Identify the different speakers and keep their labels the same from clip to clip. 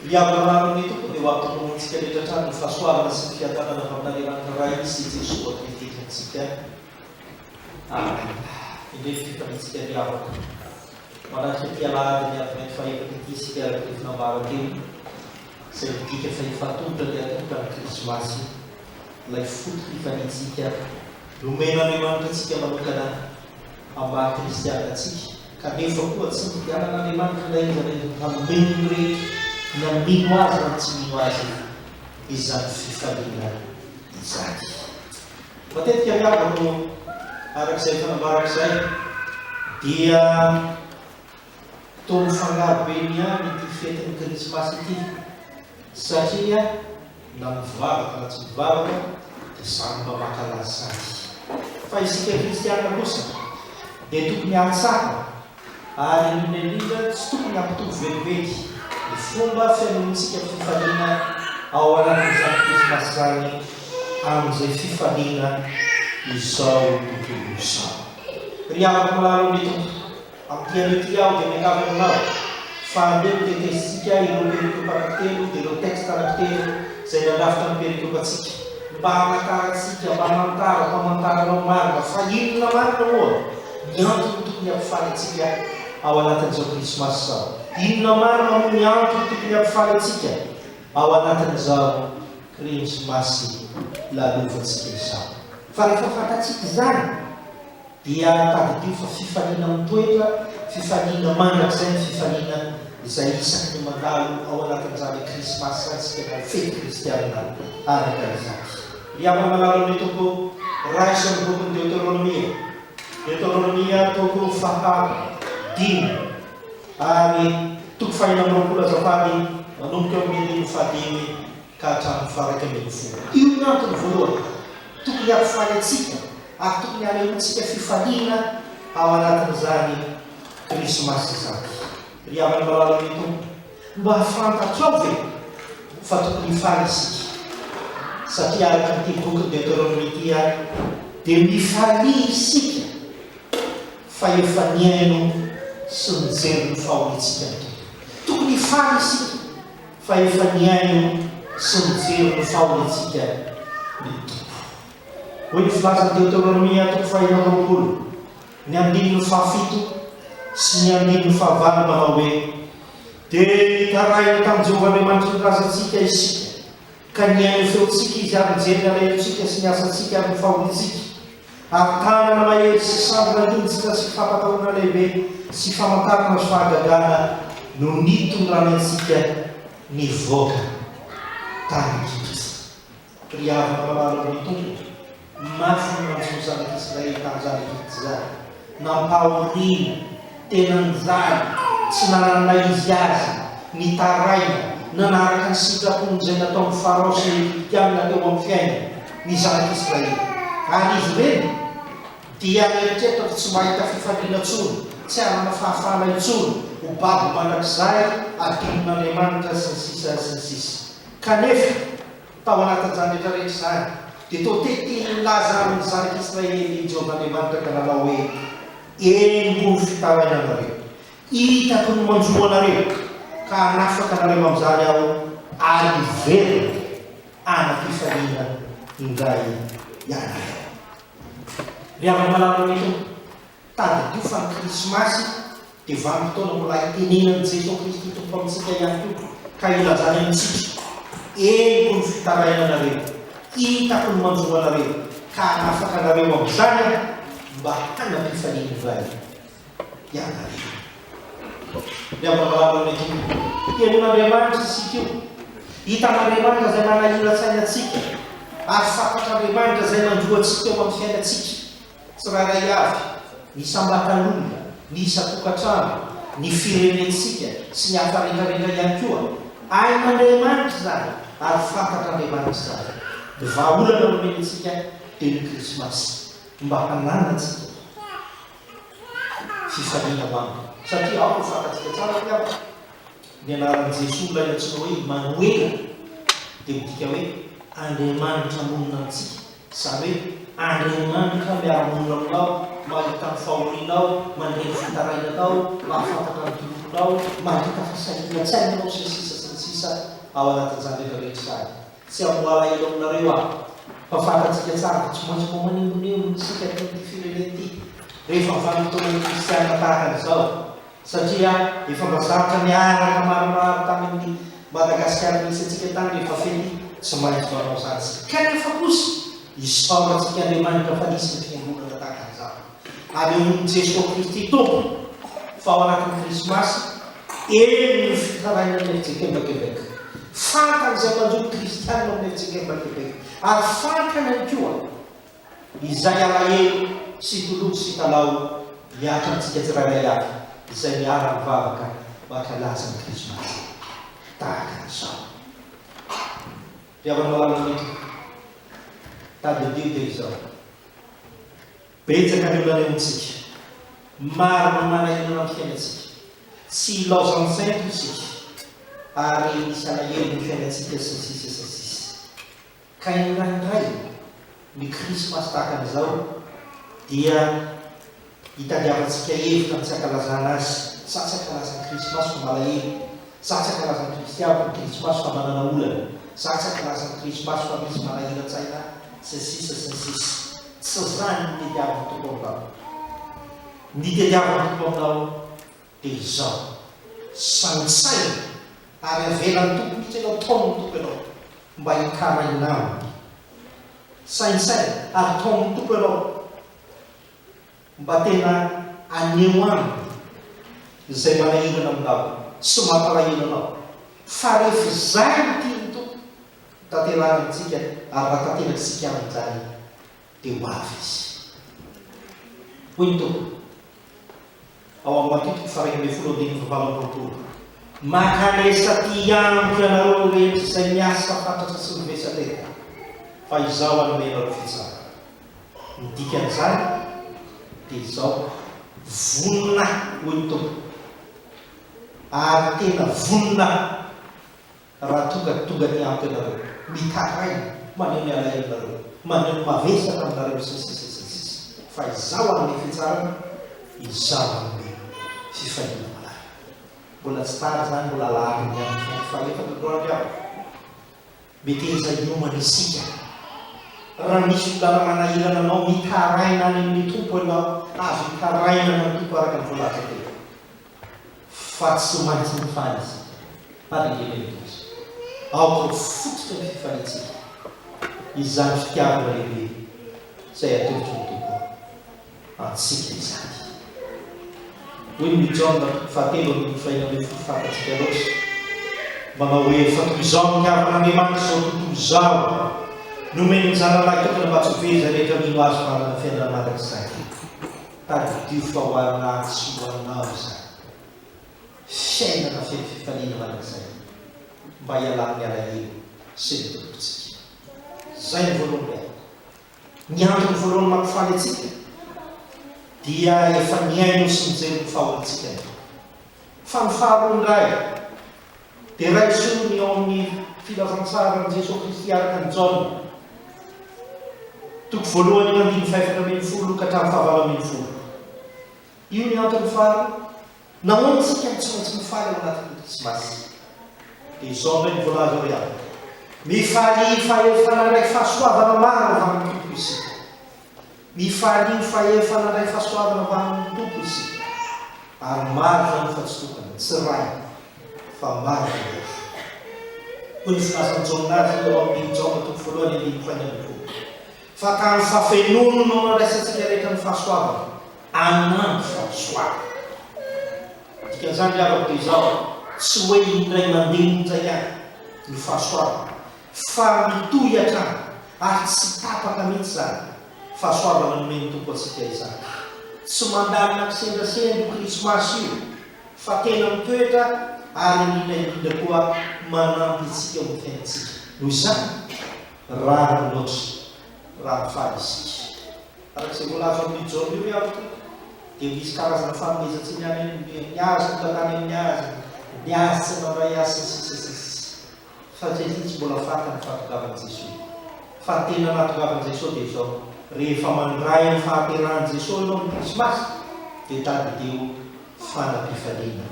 Speaker 1: Ry havana marin'ny Tompo dia ho ampitombontsika rehetra hatrany ny fahasoavana sy ny fiadanana avy amin'Andriamanitra Ray sy Jesoa Kristy Tompontsika. Amen. Indreo ny fifaliantsika ry havako. Manatrika ity alahady ny Advento fahefatra ity isika araka ny efa nambara teo, izay midika fa efa atomotra dia atomotra ny Krismasy, ilay foto-pifaliantsika nomen'Andriamanitra antsika manokana amin'ny maha kristiana antsika, kanefa koa tsy nividianan'Andriamanitra na iza na iza hanome ny rehetra, na mino Azy na tsy mino Azy, izany fifaliana izany. Matetika ry havana no araka izay efa nambarako izay dia toa mifangaro be ihany ity fetin'ny krismasy ity satria na mivavaka na tsy mivavaka dia samy mba mankalaza izany. Fa isika kristiana kosa dia tokony hahatsapa Ary indrindra indrindra, tsy tokony hampitovy velively ny fomba fihainoantsika fifaliana ao anatin'izany Krismasy izany amin'izay fifaliana izao tontolo izao. Ry havako malala ao amin'ny Tompo, amin'ity anio ity aho dia miangavy aminao fa andeha ho tetezintsika ireo perikopa anankitelo, dia ireo texte anankitelo izay nandrafitra ny perikopantsika, mba hamantarantsika, mba hamantarako, hamantaranao marina fa inona marina moa Ny antony tokony hampifaly antsika ao anatin'izao Krismasy izao. Inona marina moa ny antony tokony hampifaly antsika ao anatin'izao Krismasy lalovantsika izao? Fa rehefa fantatsika izany, dia tadidio fa fifaliana mitoetra, fifaliana mandrakizay ny fifaliana izay isaky ny mandalo ao anatin'izany Krismasy izany isika na fety kristianina araka izany. Ry havana malala amin'ny Tompo, raiso ny bokin'ny Deoteronomia. Deoteronomia toko faha dimy ary toko faha 26 azafady, manomboka eo amin'ny andininy fahadimy ka hatramin'ny faha-11. Io ny antony voalohany tokony hampifaly antsika ary tokony hanehoantsika fifaliana ao anatin'izany Krismasy izany. Ry havana malala amin'ny Tompo, Mba fantatrao ve fa tokony hifaly isika? Satria araka an'ity bokin'i Deoteronomia ity ary, dia mifalia isika fa efa nihaino sy nijery ny fahoriantsika ny Tompo. Tokony hifaly isika fa efa nihaino sy nijery ny fahoriantsika ny Tompo. Hoy ny filazan'i Deoteronomia toko faha-26, ny andininy fahafito sy ny andininy fahavalo manao hoe, Dia nitaraina tamin'i Jehovah Andriamanitry ny razantsika isika, ka nihaino ny feontsika Izy ary nijery ny alahelontsika sy ny asantsika ary ny fahoriantsika, ary tanana mahery sy sandry nahinjitra sy fampatahorana lehibe sy famantarana sy fahagagana no nitondrany antsika nivoaka tany Egypta. Ry havana malala ao amin'ny Tompo, mafy ny nanjo ny zanak'Israely tamin'izany Egypta izany. Nampahoriana, tena nijaly, tsy nanana izy azy, nitaraina, nanaraka ny sitrapony izay nataon'i Farao sy ny Egyptiana teo amin'ny fiainany, ny zanak'Israely. Ary izy ireny dia nieritreritra fa tsy mba hahita fifaliana intsony, tsy hanana fahafahana intsony, ho babo mandrakizay, adinon'Andriamanitra, sy ny sisa sy ny sisa. Kanefa, tao anatin'izany rehetra rehetra izany, dia toa te te-hilaza amin'ny zanak'Israely i Jehovah Andriamanitra ka nanao hoe, Henoko ny fitarainanareo, hitako ny manjo anareo, ka hanafaka anareo amin'izany Aho, ary hiverina hanam-pifaliana indray ianareo. Ry havana malala amin'ny Tompo, Tadidio fa ny Krismasy dia vanim-potoana mbola hitenenan'i Jesoa Kristy Tompo amintsika ihany koa ka hilazany amintsika, Henoko ny fitarainanareo, hitako ny manjo anareo, ka hanafaka anareo amin'izany Aho mba hanam-pifaliana indray ianareo. Ry havana malala amin'ny Tompo, henoin'Andriamanitra isika io. Hitan'Andriamanitra izay manahiran-tsaina antsika, ary fantatr'Andriamanitra izay manjo antsika eo amin'ny fiainantsika. Tsirairay avy, ny isam-batan'olona, ny isan-tokantrano, ny firenentsika sy ny hafa rehetrarehetra ihany koa. Hain'Andriamanitra izany ary fantatr'Andriamanitra izany. Ny vahaolana nomeny antsika dia ny Krismasy mba hananantsika fifaliana ho aminy. Satria aoka ho fantatsika tsara ry havana, ny anaran'i Jesoa ilay antsoina hoe Imanoela dia midika hoe Andriamanitra monina amintsika. Izany hoe Andriamanitra miara-monina aminao, mahita ny fahorianao, mandre ny fitarainanao, mahafantatra ny tolonao, mahita fa sahirana-tsaina ianao, sy ny sisa sy ny sisa. Ao anatin'izany rehetra rehetra izany, tsy hamoha alahelo aminareo aho, fa fantatsika tsara fa tsy maintsy mba manembonembona isika aty amin'ity firenena ity rehefa vanim-potoanan'ny kristiana tahaka an'izao, satria efa mba zatra niaraka maromaro tany amin'ny Madagasikara misy antsika tany rehefa fety, tsy maintsy manao izany isika. Kanefa kosa, isaorantsika Andriamanitra fa nisy ny fiangonana tahaka an'izao. Anehoan'i Jesoa Kristy Tompo fa ao anatin'ny Krismasy, eny ny fitarainan'ny FJKM Québec. Fantany izay manjo ny Kristianina ao amin'ny FJKM Québec, ary fantany ihany koa izay alahelo sy toloko sy talao mihatra amintsika tsirairay avy izay miara-mivavaka mankalaza ny Krismasy tahaka an'izao. Ry havana malala indrindra, tadidio dia izao. Betsaka ny olana eo amintsika. Maro ny manahirana amin'ny fiainantsika. Tsy ilaozan-tsaina isika ary misy alahelo ny fiainantsika sy ny sisa sy ny sisa. Ka indraindray ny krismasy tahaka an'izao dia itadiavantsika hevitra ny tsy ankalazana azy. Za tsy ankalaza ny krismasy fa malahelo. Za tsy ankalaza ny kristiabo ny krismasy fa manana olana. Za tsy ankalaza ny krismasy fa misy manahiran-tsaina ahy sy ny sisa sy ny sisa. Tsy izany ny tediavin'ny Tompo aminao. Ny tediavin'ny Tompo aminao dia izao, saintsaino ary avelan'ny Tompo mihitsy ianao, taomin'ny Tompo ianao mba hikaraina Aminy. Saintsaino ary taomin'ny Tompo ianao mba tena haneho Aminy izay manahirana aminao sy mampalahelo anao, fa rehefa izay no tian'ny Tompo Tanterahina amintsika ary raha tanteraka isika amin'izany dia ho avy Izy. Hoy ny Tompo, ao amin'ny Matio toko faha-11 andininy fahavalo amby 20, Mankanesa aty amiko ianareo rehetra izay miasa fatratra sy mivesa-tena, fa Izaho hanome anareo fitsaharana. Ny dikan'izany dia izao, Vonona aho, hoy ny Tompo, ary tena vonona aho Raha tonga tonga aty amiko ianareo, mitaraina, maneho ny alahelonareo, maneho ny mavesatra aminareo, sy ny sisa sy ny sisa, fa izaho hanome fitsarana, izaho hanome fifaliana ho anareo. Mbola tsy tara izany, mbola alahady ny andro faha-efatra androany aho. Meteza hiomana isika. Raha misy olana manahirana anao, mitaraina any amin'ny Tompo ianao, azo itarainana ny Tompo araka ny voalaza teo. Fa tsy maintsy mifaly isika. Ary indrindra indrindra, aoka ho fototra ny fifaliantsika izany fitiavana lehibe izay atolotry ny Tompo antsika izany. Hoy ny Jaona toko fahatelo andininy fahenina ambin'ny folo fantatsika loatra, manao hoe, Fa toy izao no nitiavan'Andriamanitra izao tontolo izao, nomeny ny Zanany lahitokana mba tsy ho very izay rehetra mino Azy fa hanana fiainana mandrakizay. Tadidio fa ho anà sy ho anao izany. Fiainana feno fifaliana mandrakizay mba hialan'ny alahelo sy ny tolontsika. Izay no voalohany ry havana. Ny antony voalohany mampifaly antsika dia efa nihaino sy nijery ny fahoriantsika ny Tompo. Fa ny faharoa indray dia raiso ny ao amin'ny filazantsaran'i Jesoa Kristy araka an'i Jaona, toko voalohany andininy faha-14 ka hatramin'ny faha-18. Io ny antony faharoa nahoana isika no tsy maintsy mifaly ao anatin'ny Krismasy. Dia izao indray no voalaza ry havana, Mifalia fa efa nandray fahasoavana maro avy amin'ny Tompo isika. Mifalia fa efa nandray fahasoavana avy amin'ny Tompo isika. Ary maro izany fa tsy tokana, tsy iray, fa maro dia maro. Hoy ny filazan'i Jaona azy ao amin'ny Jaona toko voalohany andininy faha-16, Fa tamin'ny fahafenoany no nandraisantsika rehetra ny fahasoavana, an'andro fahasoavana. Dikan'izany ry havako dia izao, tsy hoe indray mandeha monja ihany ny fahasoavana, fa mitohy hatrany ary tsy tapaka mihitsy izany fahasoavana nomen'ny Tompo antsika izany. Tsy mandalina kisendrasendra io Krismasy io, fa tena mitoetra ary indrindra indrindra koa manampy antsika eo amin'ny fiainantsika. Noho izany, rariny loatra raha mifaly isika. Araka izay voalaza ao amin'io Jaona io ry havako, dia misy karazana fanomezan-tsiny any amin'ny ny azy tonga tany amin'ny azy, ny azy tsy nandray azy, sy ny sisa sy ny sisa. Fa satria tsy mbola fantany ny fahatongavan'i Jesoa. Fa ny tena nahatongavan'i Jesoa dia izao, rehefa mandray ny fahaterahan'i Jesoa ianao amin'ny Krismasy, dia tadidio fa nampifaliana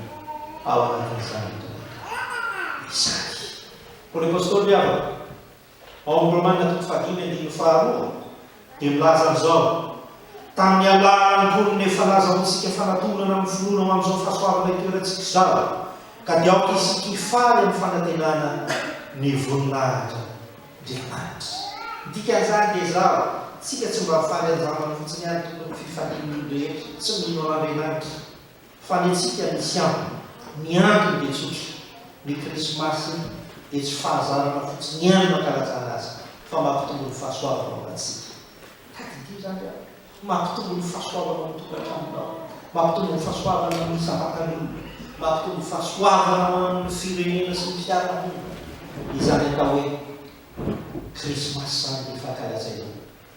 Speaker 1: ao anatin'izany rehetra rehetra izany. Paoly Apostoly ry havana, ao amin'ny Romana toko fahadimy andininy faharoa dia milaza an'izao, Tamin'ny alalan'ny mponina efa nazahoantsika fanatonana amin'ny finoana ho amin'izao fahasoavana itoerantsika izao, ka dia aoka isika hifaly amin'ny fanantenana ny voninahitra Andriamanitra. Ny dikan'izany dia izao, tsika tsy mba mifaly an-jambany fotsiny ihany tokony ho fifalian'ny olon-drehetra tsy mino an'Andriamanitra. Fa ny antsika misy antony. Ny antony dia tsotra, ny krismasy dia tsy fahazarana fotsiny ihany no ankalazana azy fa mampitombo ny fahasoavana ao anatintsika. Tadidio izany ry havana. Mampitombo ny fahasoavana ao amin'ny tokantranonao, mampitombo ny fahasoavana amin'ny isam-batan'olona, mampitombo fahasoavana ao amin'ny firenena sy ny fiarahamonina. Izany atao hoe krismasy izany dia fankalazaina.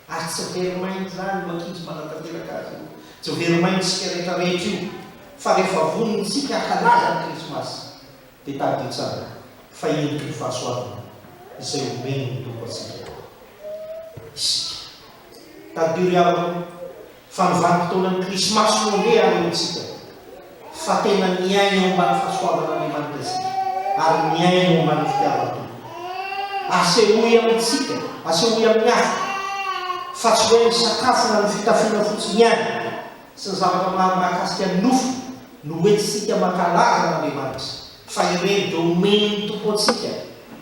Speaker 1: Ary tsy very maina izany io ankizy manatanteraka azy io. Tsy very maina isika rehetra rehetra io. Fa rehefa vonona isika hankalaza ny Krismasy dia tadidio tsara fa endriky ny fahasoavana izay omen'ny Tompo antsika isika. Tadidio ry havana fa ny vanim-potoanan'ny Krismasy no andeha hanehoantsika fa tena miaina eo ambany fahasoavan'Andriamanitra isika ary miaina eo ambanin'ny fitiavan'ny Tompo. Asehoy amintsika, asehoy amin'ny hafa fa tsy hoe ny sakafo na ny fitafiana fotsiny ihany sy ny zavatra maro mahakasika ny nofo no hoentintsika mankalaza an'Andriamanitra fa ireny dia omen'ny Tompo antsika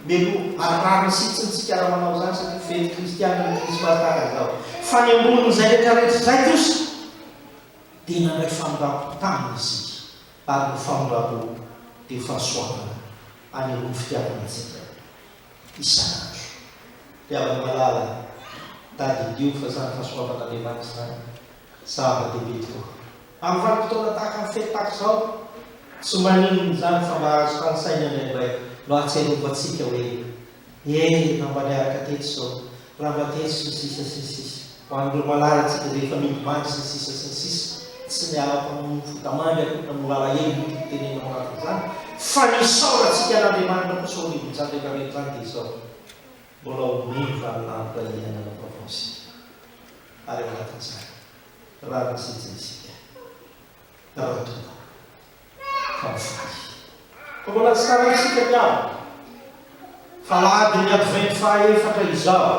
Speaker 1: mialoha ary rariny sy hitsiny tsika raha manao izany satria fety kristiana ny krismasy tahaka izao fa ny ambonin'izay rehetra rehetra izay kosa dia nandray famindrampo taminy isika ary ny famindrampo dia fahasoavana anehoany fitiavana antsika isan'andro. Mpihavana malala, tadidio fa izany fahasoavan'Andriamanitra izany zava-dehibe tokoa. Amin'ny vanim-potoana tahaka ny fety tahaka izao, tsy maninona izany fa mba azo tanisaina indraindray no ahatsiarovantsika hoe, Eny, raha mba niaraka teto izao, raha mba teto sy ny sisa sy ny sisa. Ho an'ireo malalantsika izay efa nodimandry sy ny sisa sy ny sisa, tsy niala tamin'ny fota-mandry akory na nolalahelo no tiako tenenina ao anatin'izany, fa ny isaorantsika an'Andriamanitra kosa ao anivon'izany rehetra rehetra izany dia izao, mbola omeny vaninandro iray hiainana vaovao isika, ary ao anatin'izany, rariny sy hitsiny isika, raha toa ka mifaly. Fa mbola tsy taraintsika ny alina, fa alahadin'ny Advento fahaefatra izao.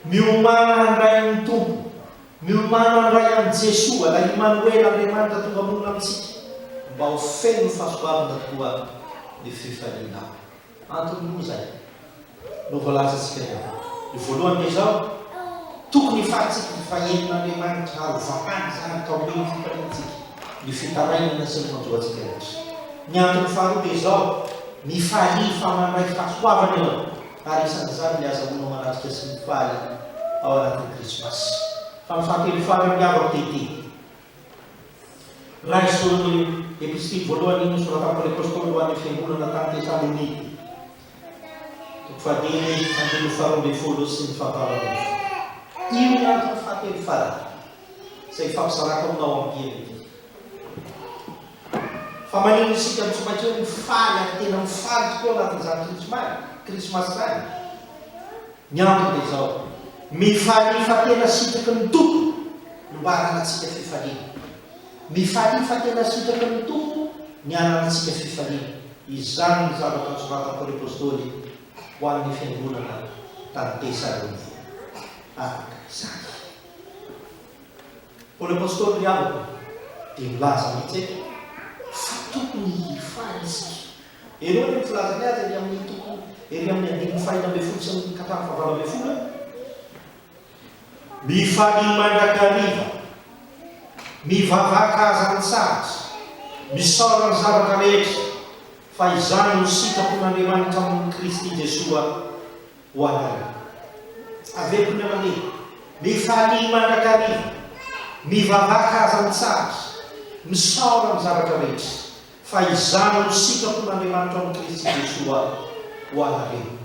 Speaker 1: Miomàna handray ny Tompo, miomàna handray an'i Jesoa, ilay Imanoela, Andriamanitra tonga monina amintsika, mba ho feno fahasoavana tokoa ny fifalianao. Antony roa izay no voalazantsika teo. Ny voalohany dia izao, tokony hifalintsika ny fahelin'Andriamanitra ary hovahany izany ka omeny fifaliantsika ny fitarainana sy ny manjo antsika rehetra. Ny antony faharoa dia izao, mifalia fa mandray fahasoavana ianao ary isan'izany ny azahoanao manatrika sy mifaly ao anatin'ny Krismasy. Fa ny fahatelo farany havako dia ity. Raiso ny Epistily voalohany nosoratan'i Paoly Apostoly ho an'ny fiangonana tany Tesalonika, toko fahadimy, andininy faharoambinifolo sy ny fahavalo ambinifolo. Io ny antony fahatelo farany izay ifampizarako aminao amin'ny dieny ity. Fa maninona isika no tsy maintsy hoe mifaly ary tena mifaly tokoa anatin'izany Krismasy izany? Ny antony dia izao, mifalia fa tena sitraky ny Tompo no mba hananantsika fifaliana. Mifalia fa tena sitraky ny Tompo ny hananantsika fifaliana. Izany ny zavatra nosoratan'i Paoly Apostoly ho an'ny fiangonana tany Tesalonika. Araka izany. Paoly Apostoly ry havako dia milaza mihitsy eto fa tokony hifaly isika. Henoy anie ny filazany azy ery amin'ny toko ery amin'ny andininy fahenina ambinifolo sy ny ka hatramin'ny fahavalo ambinifolo e. Mifalia mandrakariva, mivavaka aza mitsahatra, misaora ny zavatra rehetra, fa izany no sitrapon'Andriamanitra amin'i Kristy Jesoa ho anareo. Averiko ny aman'iny, mifalia mandrakariva, mivavaka aza mitsahatra, misaora ny zavatra rehetra, Fa izany no sitrapon'Andriamanitra ao amin'i Kristy Jesoa ho anareo.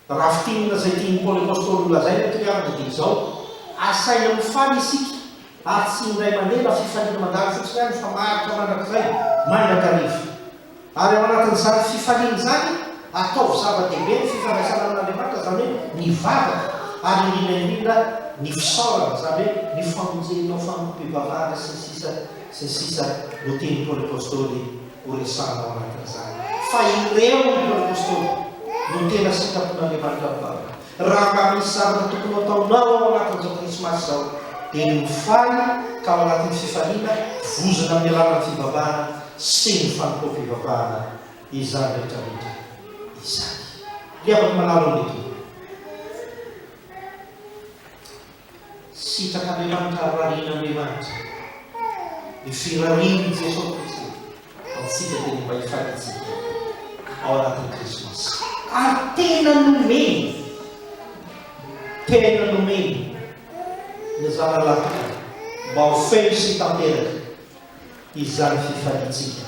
Speaker 1: Raha fintinina izay tian'i Paoly Apostoly holazaina eto ry havana dia izao, asaina mifaly isika ary tsy indray mandeha na fifaliana mandalo fotsiny ihany fa maharitra mandrakizay, mandrakariva. Ary ao anatin'izany fifaliana izany, ataovy zava-dehibe ny fifandraisana amin'Andriamanitra, izany hoe ny vavaka, ary indrindra indrindra ny fisaorana, izany hoe ny famonjenao fanompoam-pivavahana sy ny sisa sy ny sisa no tian'i Paoly Apostoly ho resahana ao anatin'izany. Fa ireo hoy Paoly Apostoly. tena sitrapon'Andriamanitra mivavaka. Raha mba misy zavatra tokony ho ataonao ao anatin'izao Krismasy izao dia ny mifaly ka ao anatin'ny fifaliana vozona amin'ny alalan'ny fivavahana sy ny fanompoam-pivavahana izany rehetra rehetra izany. Ry havako malala ao amin'ny Tompo. Sitrak'Andriamanitra ary rarian'Andriamanitra ny firarian'i Jesoa Kristy antsika dia ny mba hifaliantsika ao anatin'ny Krismasy. Ary tena nomeny, tena nomeny ny Zanalahy tokana mba ho feno sy tanteraka izany fifaliantsika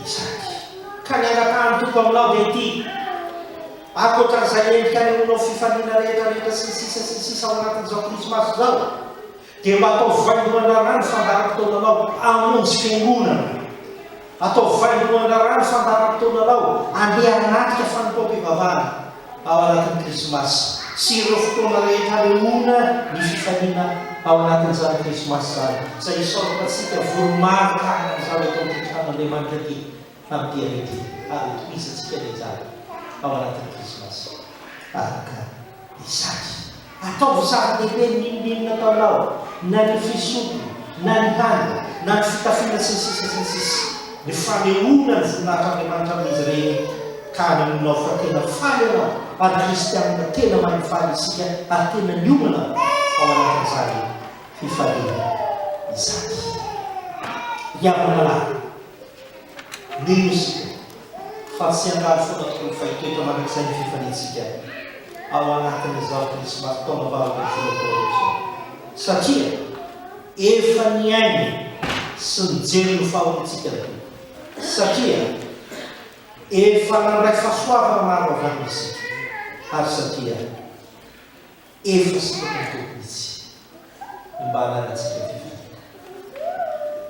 Speaker 1: izany. Ka ny angatahan'ny Tompo aminao dia ity, Ankoatra an'izay endrika anehoanao fifaliana rehetra rehetra sy ny sisa sy ny sisa ao anatin'izao Krismasy izao, dia mba ataovy vaindohan-draharaha ny fandaharam-potoananao hamonjy fiangonana. Ataovy vaindohan-draharaha ny fandaharam-potoananao handeha hanatrika fanompoam-pivavahana. ao anatin'ny Krismasy sy ireo fotoana rehetra anehoana ny fifaliana ao anatin'izany Krismasy izany, izay isaorako antsika vory maro tahaka an'izao eto amin'ity tranon'Andriamanitra ity amin'ity anio ity, ary hotohizantsika ny anjara ao anatin'ny Krismasy araka izany. Ataovy zava-dehibe ny n'inon'inona ataonao, na ny fisotro, na ny hanina, na ny fitafiana sy ny sisa sy ny sisa Ny fanehoana ny voninahitr'Andriamanitra amin'izy ireny ka anehoanao fa tena faly ianao ary kristianina tena mahay mifaly isika ary tena niomana ao anatin'izany fifaliana izany. Ry havana malala, Mino isika fa tsy handalo foana tokoa fa hitoetra mandrakizay ny fifaliantsika ao anatin'izao Krismasy taona 2018 izao satria efa niaina sy nijery ny fahoriantsika ny Tompo satria efa nandray fahasoavana maro avy aminy isika ary satria efa sitraky ny Tompo mihitsy ny mba hananantsika fifaliana.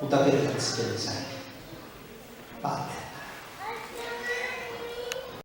Speaker 1: Ho tanteraka amintsika izany. Amen.